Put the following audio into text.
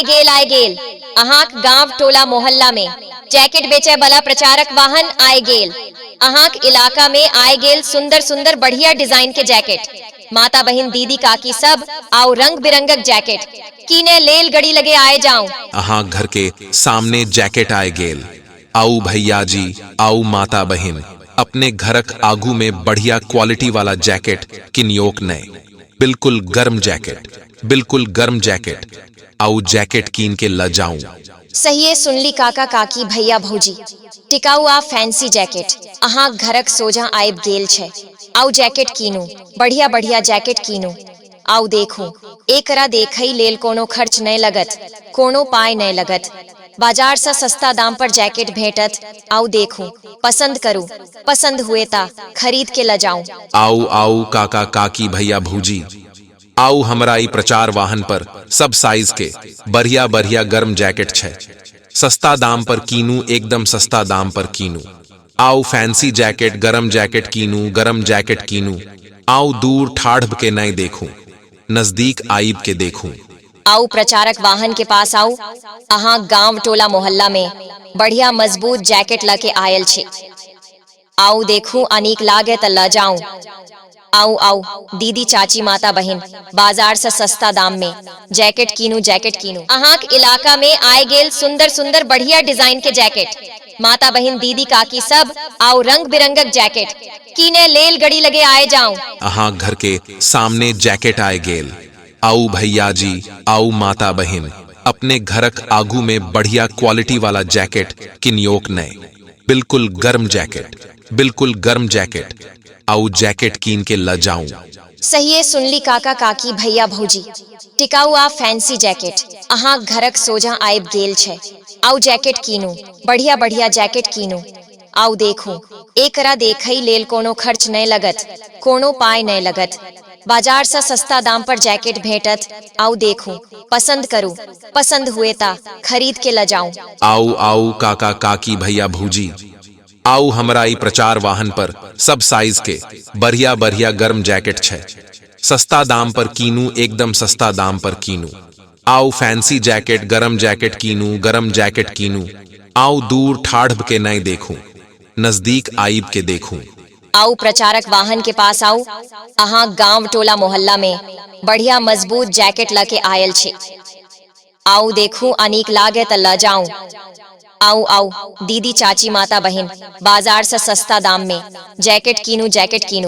गेल आय गेल। अहाँक गांव टोला मोहल्ला में जैकेट बेचै वाला प्रचारक वाहन आय गेल। अहाँक इलाका में आय गेल सुंदर सुंदर बढ़िया डिजाइन के जैकेट। माता बहिन दीदी काकी सब आउ रंग बिरंगक जैकेट कीने लेल गड़ी लगे आए जाऊं। अहाँ घर के सामने जैकेट आए गेल। आऊ भैया जी, आऊ माता बहिन, अपने घरक आगू में बढ़िया क्वालिटी वाला जैकेट किनियोक नए। बिल्कुल गर्म जैकेट, बिल्कुल गर्म जैकेट। आऊ जैकेट कीन के ल जाऊं। सहिए सुनली काका काकी भैया भौजी, टिकाऊ आ फैंसी जैकेट अहाँ घरक सोझा आबि गेल छै। आउ जैकेट कीनू, बढ़िया बढ़िया जैकेट कीनू। आउ देखू, एकरा देखै लेल कोनो खर्च नहि लगत, कोनो पाय नहि लगत। बाजार सँ सस्ता दाम पर जैकेट भेटत। आउ देखू, पसंद करू, पसंद हुए ता खरीद के ल जाऊं। आऊ आऊ काका काकी भैया भौजी, आऊ हमरा ई प्रचार वाहन पर सब साइज के बढ़िया बढ़िया गर्म जैकेट छै। सस्ता दाम पर कीनू, एकदम सस्ता दाम पर कीनू। आऊ फैंसी जैकेट, गरम जैकेट कीनू, गरम जैकेट कीनू। आऊ दूर ठाढ़ के नहीं देखूं, नजदीक आईब के देखूं। आऊ प्रचारक वाहन के पास आऊ। अहाँ गांव टोला मोहल्ला में बढ़िया मजबूत जैकेट ल के आयल छे। आऊ देखू, अनीक लागे त ल जाऊं। आऊ आऊ दीदी चाची माता बहिन, बाजार से सस्ता दाम में जैकेट कीनू, जैकेट कीनू। अहाँक इलाका में आए गेल सुंदर सुंदर बढ़िया डिजाइन के जैकेट। माता बहिन दीदी काकी सब आउ रंग बिरंगक जैकेट कीने लेल गड़ी लगे आए जाऊं। अहाँ घर के सामने जैकेट आए गेल। आऊ भैया जी, आऊ माता बहिन, अपने घरक आगू में बढ़िया क्वालिटी वाला जैकेट किनियोक नए। बिल्कुल गर्म जैकेट, बिल्कुल गर्म जैकेट। आऊ जैकेट कीन के ल जाऊं। सहिए सुनली काका काकी भैया भौजी, टिकाऊ आ फैंसी जैकेट अहाँ घरक सोझा आबि गेल छै। आउ जैकेट कीनू, बढ़िया बढ़िया जैकेट कीनू। आउ देखू, एकरा देखै लेल कोनो खर्च नहि लगत, कोनो पाय नहि लगत। बाजार सँ सस्ता दाम पर जैकेट भेटत। आउ देखू, पसंद करू, पसंद हुए ता खरीद के ल जाऊं। आऊ आऊ काका काकी भैया भौजी, आऊ हमरा ई प्रचार वाहन पर सब साइज के बढ़िया बढ़िया गर्म जैकेट छै। सस्ता दाम पर कीनू, एकदम सस्ता दाम पर कीनू। आऊ फैंसी जैकेट, गरम जैकेट कीनू, गरम जैकेट कीनू। आऊ दूर ठाढ़ के नहीं देखूं, नजदीक आईब के देखूं। आऊ प्रचारक वाहन के पास आऊ। अहाँ गांव टोला मोहल्ला में बढ़िया मजबूत जैकेट ल के आयल छे। आऊ देखू, अनीक लागे त ल जाऊं। आऊ आऊ दीदी चाची माता बहिन, बाजार से सस्ता दाम में जैकेट कीनू, जैकेट कीनू।